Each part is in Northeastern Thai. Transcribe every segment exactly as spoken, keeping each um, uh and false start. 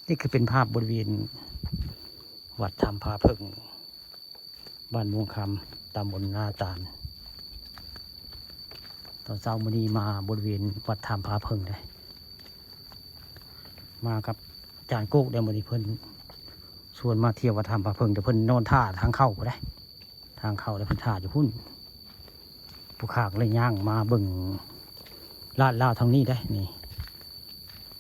นี่คือเป็นภาพบริเวณวัดถ้ำผาเพิ่ง บ้านม่วงคำ ตำบลนาตาล ตอนเช้ามื้อนี้มาบริเวณวัดถ้ำผาเพิ่งเลย มากับอาจารย์โกกได้มื้อนี้ เพิ่นชวนมาเที่ยววัดถ้ำผาเพิ่ง แต่เพิ่นนอนท่าทางเข้าพุ้นได้ ทางเข้าแล้วเพิ่นท่าอยู่พุ้น ผู้ข้าก็เลยย่างมาเบิ่งลาดลาวทางนี้ได้นี่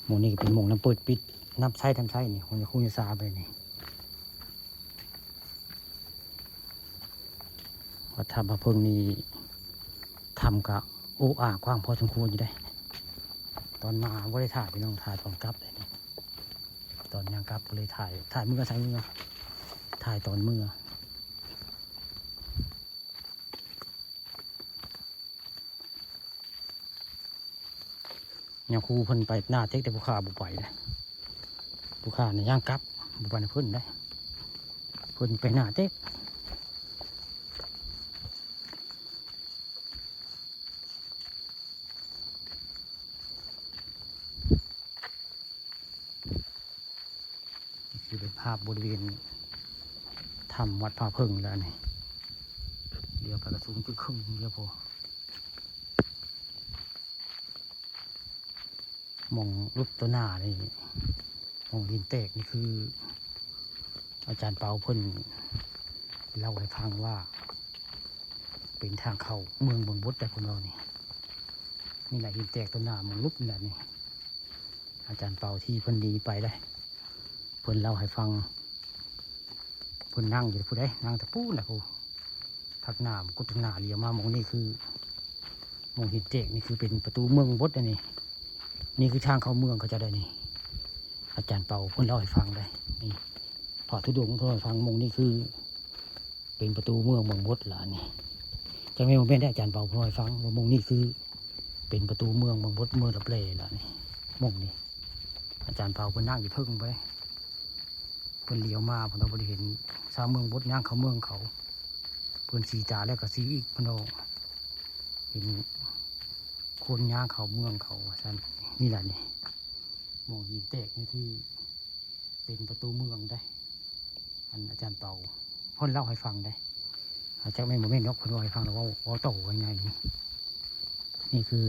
หม่องนี้ก็เป็นหม่องน้ำเปิดปิด น้ำใสน้ำใสนี่ ของยาคูยาซาไปนี่ วัดถ้ำผาเพิ่งนี่ ถ้ำก็โอ้อากว้างพอสมควรอยู่ได้ ตอนมาบ่ได้ถ่ายพี่น้อง ถ่ายตอนกลับเลยนี่ ตอนย่างกลับก็เลยถ่าย ถ่ายเมือ ถ่ายเมือ ถ่ายตอนเมือ ยาคูเพิ่นไปนาเต็ก แต่ผู้ข้าบ่ไปเลย ผู้ข้านี่ย่างกลับ บ่ไปนำเพิ่นได้ เพิ่นไปนาเต็ก นี่คือเป็นภาพบริเวณถ้ำวัดผาเพิ่งแล้วนี่ เลี้ยวไปก็สูงจุดครึ่งเดียวพอ หม่องลุบต่อหน้านี่ หม่องหินแตกนี่คือ อาจารย์เปาเพิ่นเล่าให้ฟังว่า เป็นทางเข้าเมืองเบิ่งบดได้ เพิ่นเว้านี่ นี่แหละหินแตกต่อหน้าหม่องลุบนี่แหละนี่ อาจารย์เปาที่เพิ่นหนีไปได้ เพิ่นเล่าให้ฟัง เพิ่นนั่งอยู่พุ้นได้ นั่งแต่ปู้นแหละพู้น ทักหน้ากุดทักหน้าเลี้ยวมาหม่องนี้คือ หม่องหินแตกนี่คือเป็นประตูเมืองบดอันนี้ นี่คือทางเข้าเมืองเขาเจ้าได้นี่ อาจารย์เปาเพิ่นเล่าให้ฟังได้นี่ พระธุดงค์เพิ่นเล่าให้ฟังหม่องนี้คือ เป็นประตูเมืองเบิ่งบดล่ะอันนี้ จักแม่นบ่แม่นได้ อาจารย์เปาเพิ่นเล่าให้ฟังว่าหม่องนี้คือ เป็นประตูเมืองเบิ่งบด เมืองลับแลล่ะนี่ หม่องนี้ อาจารย์เปาเพิ่นนั่งอยู่เทิงไป เพิ่นเหลียวมา เพิ่นว่าเพิ่นเห็นชาวเมืองบดย่างเข้าเมืองเขา เพิ่นสีตาแล้วก็สีอีก เพิ่นว่าเห็นคนย่างเข้าเมืองเขาว่าซั่น นี่ล่ะนี่ หม่องหินแตกนี่คือเป็นประตูเมืองได้ อันอาจารย์เปาเพิ่นเล่าให้ฟังได้ อาจจะแม่นบ่แม่นดอก เพิ่นเล่าให้ฟังแล้วเว้า เว้าต่อว่าไงนี่ นี่คือ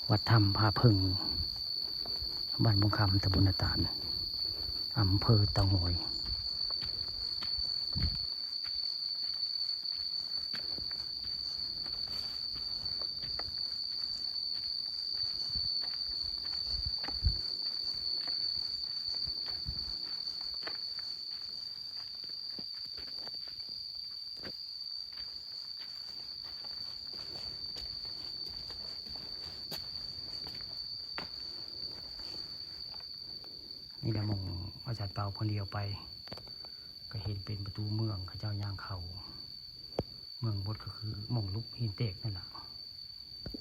วัดถ้ำผาเพิ่ง บ้านม่วงคำ ตำบลนาตาล อำเภอเต่างอย นี่แหละหม่องอาจารย์เปาเพิ่นเหลียวไป ก็เห็นเป็นประตูเมือง เขาเจ้าย่างเข้า เมืองบดก็คือหม่องลุบหินแตกนั่นล่ะ